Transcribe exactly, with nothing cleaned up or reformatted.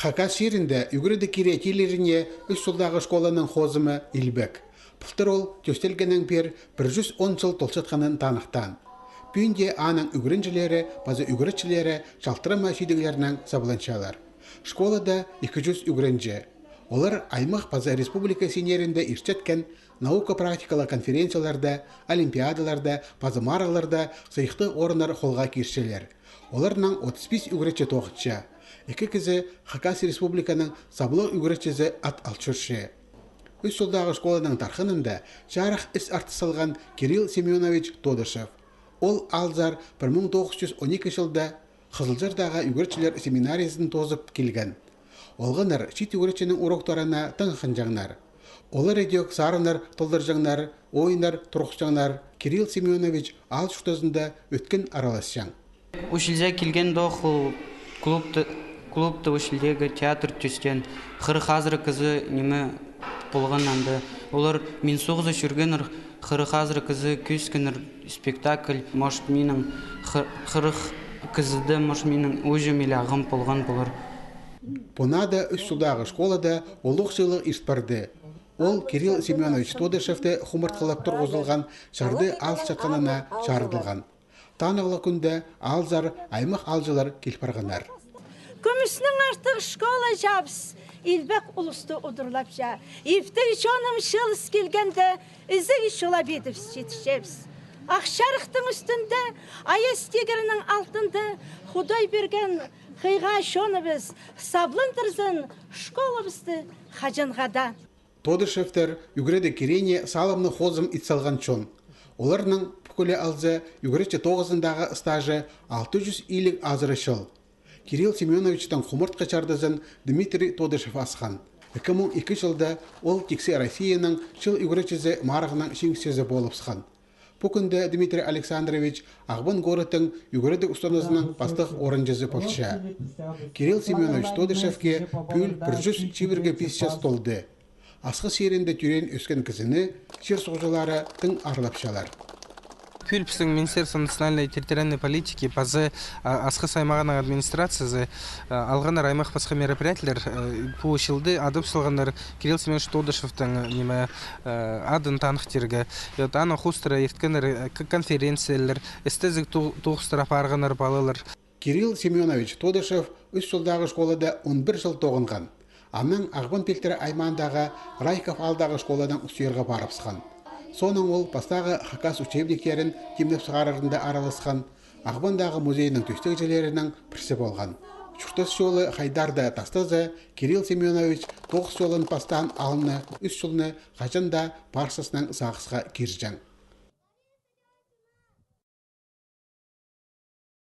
Хакас чирінде ӱгредіг кирее тиліріне Ӱс чолдағы школаның хозымы илбек. Пылтыр ол тӧстелгеннең пеер пір чӱс он чыл толчатханын таныхтаан. Пӱӱнде аның ӱгренҷілері паза ӱгретчілері чалтырама чидіглернең сабланчалар. Школада ікі чӱс ӱгренҷі. Олар аймах паза республика синнерінде иртчеткен наука-практикалығ конференцияларда, олимпиадаларда паза марығларда сыйыхтығ орыннар холға кирчелер. Оларнаң отыс пис ӱгретчі тоғынча. Ікі кізі Хакас Республиканың саблығ ӱгретчізі ат ал чӧрче. Ӱс чолдағы школаның тархынында чарых іс артыс салған Кирилл Семёнович Тодышев. Ол аалзар пір муң тоғыс чӱс он ікі чылда Хызылчардағы ӱгретчілер семинариязын тоозып килген. Олғаннар чиит ӱгретчінің уроктарына тың хынҷаңнар. Олар идӧк сарыннар толдырҷаңнар, ойыннар турғысчаңнар. Кирилл Семёнович аал чуртазында ӧткін араласчаң. Училище килгенде ол клубты, клубты училищеге театр тӧстеен. Хырых азыра кізі ниме полған анда. Олар мин соғза чӧргеннер, хырых азыра кізі кӧскеннер спектакль, может, минің хы-, хырых кізіде, может, минің ӱҷем или ағам полған полар. Пу нада Ӱс чолдағы школада улуғ чыылығ ирт парды. Ол Кирилл Семёнович Тодышевті хумартхылап турғызылған чарды алысчатханына чарыдылған. Танығлығ кӱнде аалзар аймах аалҷылар кил парғаннар. Кӱмӱснең артых школа чабыс, илбек улусты удурлапча. Иптіг чоным чылыс килгенде, ізіг чула пидібіс читчебіс. Ах чарыхтың ӱстӱнде аяс тигірнің алтында Худай пирген хыйға чоныбыс сабландырзын школабысты хаҷанға даа. Тодышевтер ӱгредіг киреене салымнығ хозым ит салған чон. Оларның пӱкӱле алза ӱгретчі тоғызындағы стажы алты чӱс илиг азыра чыл. Кирилл Семёновичтің хумартхы чардызын Дмитрий Тодышев асхан. Ікі муң ікі чылда ол тиксі Россияның чыл ӱгретчізі марығның чиңісчізі полыбысхан. Пу кӱнде Дмитрий Александрович Ағбан городтың ӱгредіг устаназының пастығ орынҷызы полча. Кирилл Семёнович Тодышевке пӱӱл пір чӱс чибіргі пис час толды. Асхыс чирінде тӧреен-ӧскен кізіні чир суғҷылары тың аарлапчалар. Пӱӱл пістің Министерство национальной и территориальной политики паза, а, Асхыс аймағының администрациязы, а, алғаннар аймах пасха мероприятиелер, а, пу чылды адап салғаннар Кирилл Семёнович Тодышевтің, а, ниме, а, адын таныхтирға. И вот аның хоостыра ирткеннер, а, к-, конференциялар, істезіг ту-, тоғыстар апарғаннар палалар. Кирилл Семёнович Тодышев Ӱс чолдағы школада он пір чыл тоғынған. Анаң Ағбан пилтірі аймаандағы Райков аалдағы школадаң устирға парыбысхан. Соонаң ол пастағы хакас учебниктерін тимнеп сығарарында араласхан, Ағбандағы музейнің тӧстегҷілерінің пірсі полған. Чуртас чолы хайдар даа тастаза, Кирилл Семёнович тоғыс чолын пастаан алны, Ӱс чолны хаҷан даа парсызынаң сағысха кирҷең.